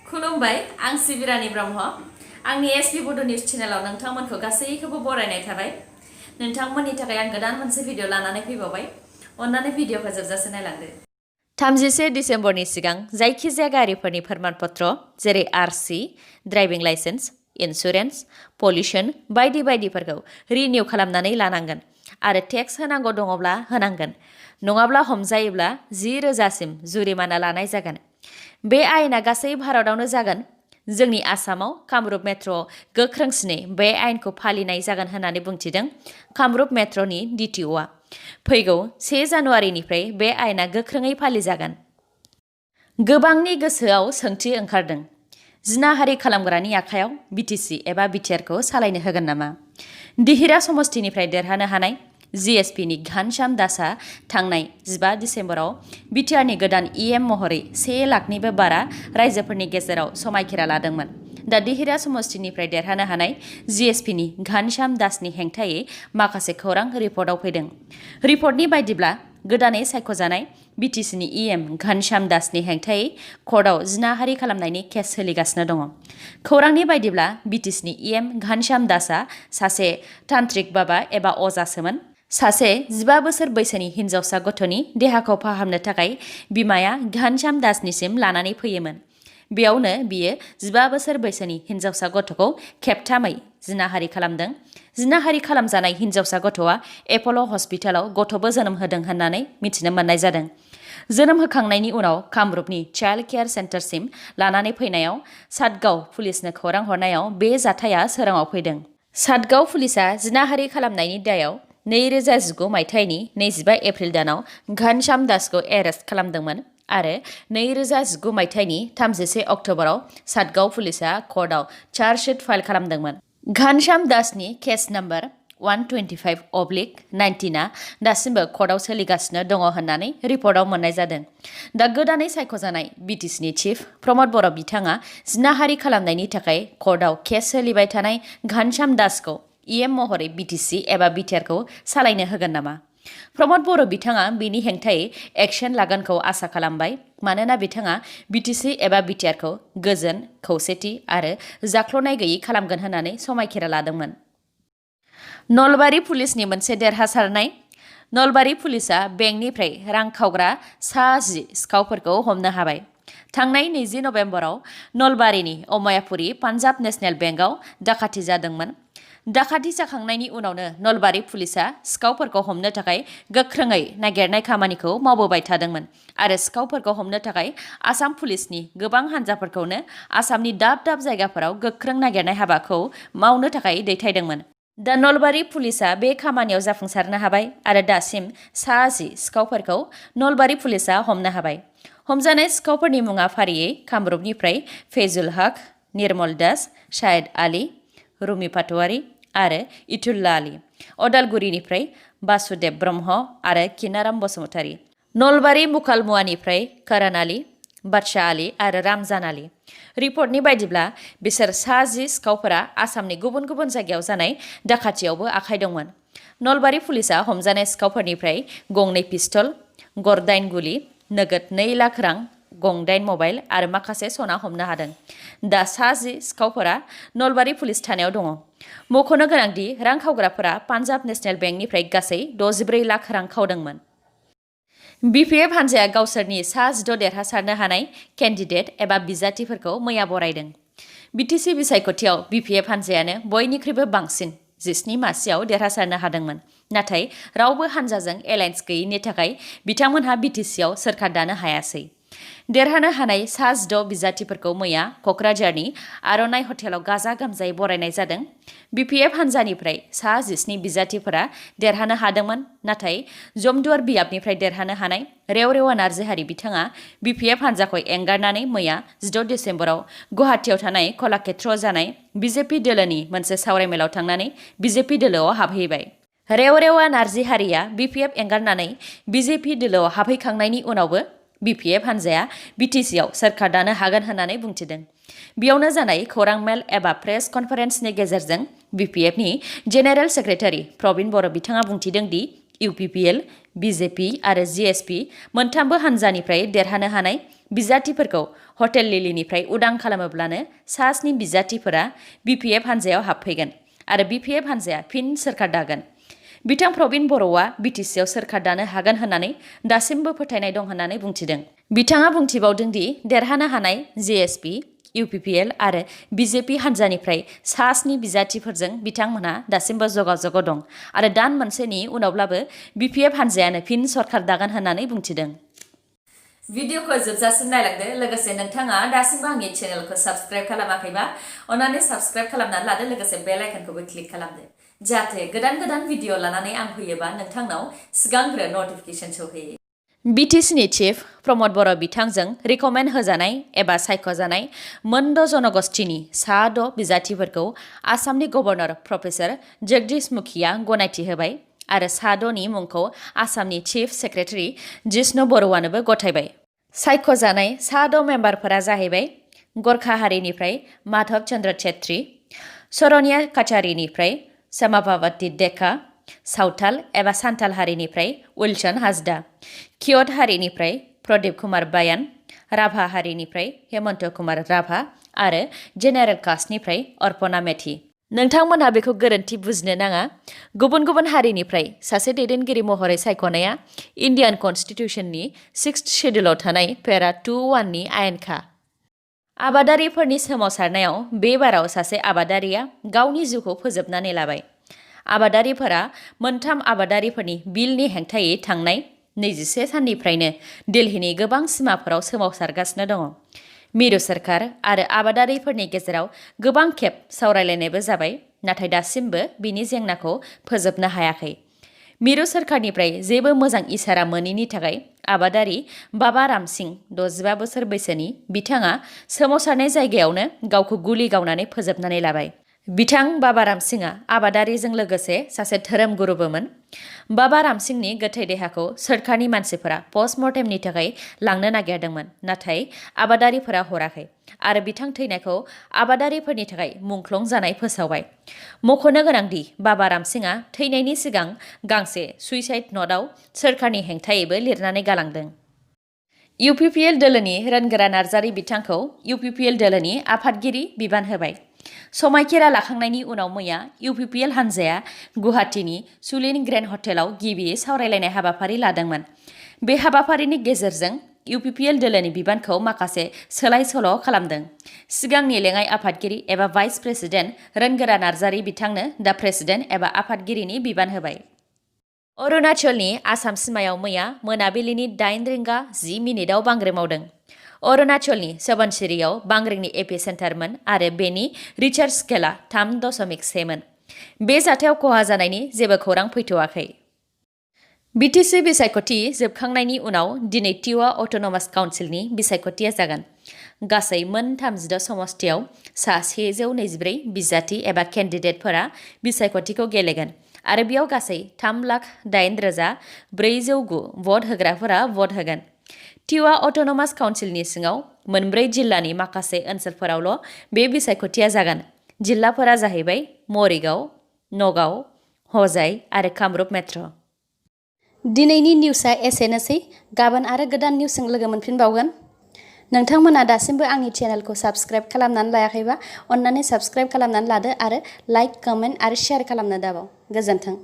खुलुमबाय आं सिबिरानि ब्रह्म आंनि sbbodonews चेनेलाव नोंथांमोनखौ गासैखौबो बरायनाय थाबाय नोंथांमोननि थाखाय आं गोदान मोनसे भिडिअ लानानै फैबावबाय अन्नानै भिडिअखौ जोबजासे नायलांदो 31 डिसेम्बरनि सिगां जायखिजाया गारिफोरनि फोरमानपत्र जेरै आरसि ड्राइभिं लाइसेन्स इन्सुरेन्स पल्युशन बायदि बायदिफोरखौ रिनिउ खालामनानै लानांगोन आरो टेक्स होनांगौ दङब्ला होनांगोन नङाब्ला हमजायोब्ला 10,000 सिम जुरिमाना लानाय जागोन बे आयेना गासै भारतआवनो जागोन जोंनि आसामाव कामरुप मेट्र' गोख्रोंसिनै बे आयेनखौ फालिनाय जागोन होननानै बुंथिदों कामरुप मेट्र'नि DTOआ फैगौ 1 जानुवारिनिफ्राय बे आयेना गोख्रोङै फालिजागोन गोबांनि गोसोआव सोंथि ओंखारदों जिनाहारि खालामग्रानि आखायाव BTC एबा BTR खौ सालायनो होगोन नामा दिहिरा समष्टिनिफ्राय देरहानो हानाय GSP नि घनश्याम दासआ थांनाय 15 डिसेम्बराव BTR नि गोदान EM महरै 1 लाखनिबो बारा रायजोफोरनि गेजेराव समायखिरा लादोंमोन दा दिहिरा समष्टिनिफ्राय देरहानो हानाय GSP नि घनश्याम दासनि हेंथायै माखासे खौरां रिपर्टआव फैदों रिपर्टनि बायदिब्ला गोदानै सायख'जानाय BTC नि EM घनश्याम दासनि हेंथायै कर्टआव जिनाहारि खालामनायनि केस सोलिगासिनो दङ खौरांनि बायदिब्ला BTC नि EM घनश्याम दासआ सासे तान्त्रिक बाबा एबा अजासोमोन सासे 15 बोसोर बैसोनि हिनजावसा गथ'नि देहाखौ फाहामनो थाखाय बिमाया घनश्याम दासनिसिम लानानै फैयोमोन बेयावनो बियो 15 बोसोर बैसोनि हिनजावसा गथ'खौ खेबथामै जिनाहारि खालामदों जिनाहारि खालामजानाय हिनजावसा गथ'आ एप'ल' हस्पिटालाव गथ'बो जोनोम होदों होननानै मिथिनो मोननाय जादों जोनोम होखांनायनि उनाव कामरुपनि चाइल्ड केयार सेन्टारसिम लानानै फैनायाव सातगाव पुलिसनो खौरां हरनायाव बे जाथाया सोराङाव फैदों सातगाव पुलिसआ जिनाहारि खालामनायनि दायाव 2019 मायथाइनि 25 एप्रिल दानाव घनश्याम दासखौ एरेस्ट खालामदोंमोन आरो 2019 मायथाइनि 31 अक्ट'बराव सातगाव पुलिसआ कर्टआव चार्जशीट फाइल खालामदोंमोन घनश्याम दासनि केस नम्बर 125/19 दासिमबो कर्टआव सोलिगासिनो दङ होननानै रिपर्टआव मोननाय जादों दा गोदानै सायख'जानाय BTC नि चिफ प्रमद बर' बिथाङा जिनाहारि खालामनायनि थाखाय कर्टआव केस सोलिबाय थानाय घनश्याम दासखौ EM महरै BTC एबा BTR खौ सालायनो होगोन नामा प्रमद बर' बिथाङा बिनि हेंथायै एक्शन लागोनखौ आसा खालामबाय मानोना बिथाङा BTC एबा BTR खौ गोजोन खौसेथि आरो जाख्ल'नाय गैयै खालामगोन होननानै समायखिरा लादोंमोन नलबारि पुलिसनि मोनसे देरहासारनाय नलबारि पुलिसआ बेंकनिफ्राय रां खावग्रा 10 सिखावफोरखौ हमनो हाबाय थांनाय 20 नभेम्बराव नलबारिनि अमयापुरी पान्जाब नेशनेल बेंकआव डाकाथि जादोंमोन डाकाथि जाखांनायनि उनावनो नलबारि पुलिसआ सिखावफोरखौ हमनो थाखाय गोख्रोङै नागिरनाय खामानिखौ मावबोबाय थादोंमोन आरो सिखावफोरखौ हमनो थाखाय आसाम पुलिसनि गोबां हान्जाफोरखौनो आसामनि दाब दाब जायगाफोराव गोख्रों नागिरनाय हाबाखौ मावनो थाखाय दैथायदोंमोन दा नलबारि पुलिसआ बे खामानियाव जाफुंसारनो हाबाय आरो दासिम 10 सिखावफोरखौ नलबारि पुलिसआ हमनो हाबाय हमजानाय सिखावफोरनि मुङा फारियै कामरुपनिफ्राय फैजुल हक निर्मल दास शाहिद आली रुमि पाटवारी आरो इथुल्ला आली अदालगुरिनिफ्राय बासुदेब ब्रह्म आरो किनाराम बसुमतारी नलबारि मुकालमुवानिफ्राय करण आली बादशाह आली आरो रामजान आली रिपर्टनि बायदिब्ला बिसोर 10 सिखावफोरा आसामनि गुबुन गुबुन जायगायाव जानाय डाकाथियावबो आखाइ दंमोन नलबारि पुलिसआ हमजानाय सिखावफोरनिफ्राय गंनै पिस्तल गरदाइन गुलि नोगोद 2 लाख रां गंदाइन मबाइल आरो माखासे सना हमनो हादों दा 10 सिखावफोरा नलबारि पुलिस थानायाव दङ मख'नो गोनांदि रां खावग्राफोरा पान्जाब नेशनेल बेंकनिफ्राय गासै 64 लाख रां खावदोंमोन BPF हान्जाया गावसोरनि 16 देरहासारनो हानाय केन्डिडेट एबा बिजाथिफोरखौ मैया बरायदों BTC बिसायख'थियाव BPF हान्जायानो बयनिख्रुइबो बांसिन 17 मासियाव देरहासारनो हादोंमोन नाथाय रावबो हान्जाजों एलायन्स गैयैनि थाखाय बिथांमोनहा BTCआव सोरखार दानो हायासै देरहानो हानाय 16 बिजाथिफोरखौ मैया क'क्राझारनि आर'नाइ हटेलाव गाजा गोमजायै बरायनाय जादों BPF हान्जानिफ्राय 17 बिजाथिफोरा देरहानो हादोंमोन नाथाय जमदुवार बियाबनिफ्राय देरहानो हानाय रेवरेवा नार्जिहारि बिथाङा BPF हान्जाखौ एंगारनानै मैया 16 डिसेम्बराव गुवाहाटीयाव थानाय कलाक्षेत्रआव जानाय BJP दोलोनि मोनसे सावरायमेलाव थांनानै BJP दोलोआव हाबहैबाय रेवरेवा नार्जिहारिया BPF एंगारनानै BJP दोलोआव हाबहैखांनायनि उनावबो BPF हान्जाया BTCआव सोरखार दानो हागोन होननानै बुंथिदों बेयावनो जानाय खौरां मेल एबा प्रेस कनफारेन्सनि गेजेरजों BPFनि जेनेरेल सेक्रेटारि प्रबिन बर' बिथाङा बुंथिदों दि UPPL BJP आरो GSP मोनथामबो हान्जानिफ्राय देरहानो हानाय बिजाथिफोरखौ हटेल लिलिनिफ्राय उदां खालामोब्लानो सा 7 बिजाथिफोरा BPF हानजायाव हाबफैगोन आरो BPF हानजाया फिन सोरखार दागोन। बिथां प्रबिन बर'आ BTCआव सोरखार दानो हागोन होननानै दासिमबो फोथायनाय दं होननानै बुंथिदों। बिथाङा बुंथिबावदों दि देरहानो हानाय JSP, UPPL आरो BJP हानजानिफ्राय सा 7 बिजाथिफोरजों बिथांमोनहा दासिमबो जगाजग दं आरो दान मोनसेनि उनावब्लाबो BPF हानजायानो फिन सरखार दागोन होननानै बुंथिदों। भिडिअखौ जोबजासिम नायलांदो। लोगोसे नोंथाङा दासिमबो आंनि चेनेलखौ साबस्क्राइब खालामाखैबा अन्नानै साबस्क्राइब खालामनानै लादो। लोगोसे बेल आइकनखौबो क्लिक खालामदो जाहाथे गोदान गोदान भिडिअ लानानै आं फैयोबा नोंथांनाव सिगांग्रो नटिफिकेसन सौहैयो। BTCनि चिफ प्रमद बर' बिथांजों रिकमेन्ड होजानाय एबा सायख'जानाय मोनद' जनगोष्ठीनि सा 6 बिजाथिफोरखौ आसामनि गभर्नर प्रफेसर जगदीश मुखीआ गनायथि होबाय आरो सा 6नि मुंखौ आसामनि चिफ सेक्रेटारि जिष्णु बरुवानोबो गथायबाय। सायख'जानाय सा 6 मेम्बारफोरा जाहैबाय गरखा हारिनिफ्राय माधव चन्द्र छेत्री, शरनिया काछारीनिफ्राय समाभावती डेका, सावथाल एबा सान्थाल हारिनिफ्राय उलसन हाजदा, कियत हारिनिफ्राय प्रदीप कुमार बायान, राभा हारिनिफ्राय हेमन्त कुमार राभा आरो जेनेरेल कास्टनिफ्राय अर्पणा मेथि। नोंथांमोनहा बेखौ गोरोन्थि बुजिनो नाङा। गुबुन गुबुन हारिनिफ्राय सासे दैदेनगिरि महरै सायख'नाया इन्डियान कन्स्टिटिउसननि 6th शेड्युलाव थानाय पेरा 2(1) नि आयेनखा। आबादारिफोरनि सोमावसारनायाव बे बाराव सासे आबादारिया गावनि जिउखौ फोजोबनानै लाबाय। आबादारिफोरा मोनथाम आबादारिफोरनि बिलनि हेंथायै थांनाय 21 साननिफ्रायनो दिल्लीनि गोबां सिमाफोराव सोमावसारगासिनो दङ। मिरु सोरखार आरो आबादारिफोरनि गेजेराव गोबां खेब सावरायलायनायबो जाबाय, नाथाय दासिमबो बिनि जेंनाखौ फोजोबनो हायाखै। मिरु सोरखारनिफ्राय जेबो मोजां इसारा मोनैनि थाखाय आबादारि बाबा राम सिंह 65 बोसोर बैसोनि बिथाङा सोमावसारनाय जायगायावनो गावखौ गुलि गावनानै फोजोबनानै लाबाय। बिथां बाबा राम सिंहआ आबादारिजों लोगोसे सासे धोरोम गुरुबोमोन। बाबा राम सिंहनि गोथै देहाखौ सोरखारनि मानसिफोरा पस्टमर्टेमनि थाखाय लांनो नागिरदोंमोन, नाथाय आबादारिफोरा हराखै आरो बिथां थैनायखौ आबादारिफोरनि थाखाय मुंख्लं जानाय फोसावबाय। मख'नो गोनांदि बाबा राम सिंहआ थैनायनि सिगां गांसे सुइसाइड नटआव सोरखारनि हेंथायैबो लिरनानै गालांदों। UPPL दोलोनि रोनगोरा नार्जारि बिथांखौ UPPL दोलोनि आफादगिरि बिबान होबाय। समायखिरा लाखांनायनि उनाव मैया UPPL हानजाया गुवाहाटीनि सुलिन ग्रेन्ड हटेलाव गिबि सावरायलायनाय हाबाफारि लादोंमोन। बे हाबाफारिनि गेजेरजों UPPL दोलोनि बिबानखौ माखासे सोलाय सोल' खालामदों। सिगांनि लेङाइ आफादगिरि एबा भाइस प्रेसिडेन्ट रोनगोरा नार्जारि बिथांनो दा प्रेसिडेन्ट एबा आफादगिरिनि बिबान होबाय। अरुणाचलनि आसाम सिमायाव मैया मोनाबिलिनि 8:10 बांग्रि मावदों। अरुणाचलनि सुबनसिरियाव बांग्रिनि एपिसेन्टारमोन आरो बेनि रिचार स्केलआ 3.1 मोन। बे जाथायाव खहा जानायनि जेबो खौरां फैथ'वाखै। BTC बिसायख'थि जोबखांनायनि उनाव दिनै टिवा अट'नमास काउन्सिलनि बिसायख'थिया जागोन। गासै मोन 36 समस्तियाव सा 124 बिजाथि एबा केन्डिडेटफोरा बिसायख'थिखौ गेलेगोन आरो बेयाव गासै 3,08,409 भट होग्राफोरा भट होगोन। टिवा अट'नमास काउन्सिलनि सिङाव मोनब्रै जिल्लानि माखासे ओनसोलफोरावल' बे बिसायख'थिया जागोन। जिल्लाफोरा जाहैबाय मरिगाव, नगाव, हजाइ आरो कामरुप मेट्र'। दिनैनि निउसआ एसेनोसै। गाबोन आरो गोदान निउसजों लोगो मोनफिनबावगोन। नोंथांमोना दासिमबो आंनि चेनेलखौ साबस्क्राइब खालामनानै लायाखैबा अन्नानै साबस्क्राइब खालामनानै लादो आरो लाइक, कमेन्ट आरो शेयार खालामनो दाबाव। गोजोन्थों।